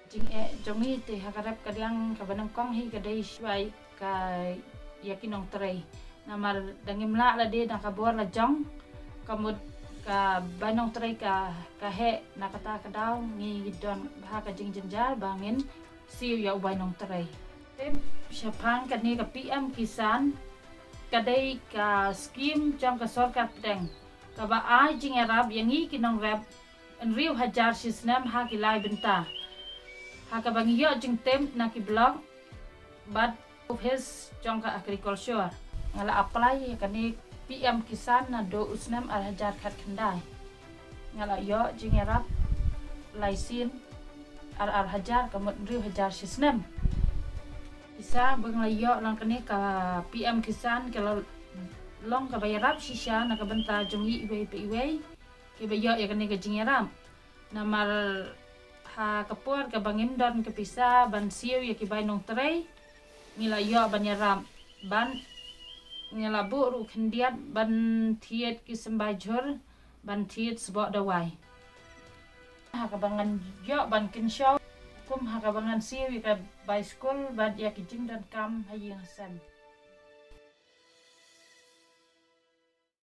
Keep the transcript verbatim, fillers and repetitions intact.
Jingeh jong ngi te ha ka rep ka diang kaba nyngkong hi ka dei shuwa ïa ka, ïa ki nongtrei. Namar da ngim lah lade da ka bor la jong, ka mut ka bai nongtrei ka, ka heh, na kata ka daw ngi don ha ka jingjynjar ba ngin siew ïa u bai nongtrei. Te shaphang kane ka P M Kisan, ka dei ka skim jong ka sorkar pdeng kaba ai jingïarap ïa ngi ki nongrep hynriew hajar shi snem ha ki lai bynta. Ha kaba ngi ïoh jingtip na ki block bad office jong ka agriculture. Nga la apply ïa kane P M Kisan naduh u snem ar hajar khatkhyndai. Nga la ïoh jingïarap lai sien, ar ar hajar, ka mut hynriew hajar shi snem. Pisa ba nga la ïoh lang kane ka P M Kisan ka la long kaba ïarap shisha na ka bynta jong ngi iwei pa iwei kiba ïoh ïa kane ka jingïarap. Namar ha ka por kaba ngim don ka pisa ban siew ïa ki bai nongtrei, ngi la ïoh ban ïarap, ban ngi la buh ruh khyndiat ban thied ki symbai jhur, ban thied sboh dawai. Ha kaba ngan ïoh ban kynshew, kum ha kaba ngan siew ïa ka bai skul bad ïa ki jingdonkam ha ïing ha sem.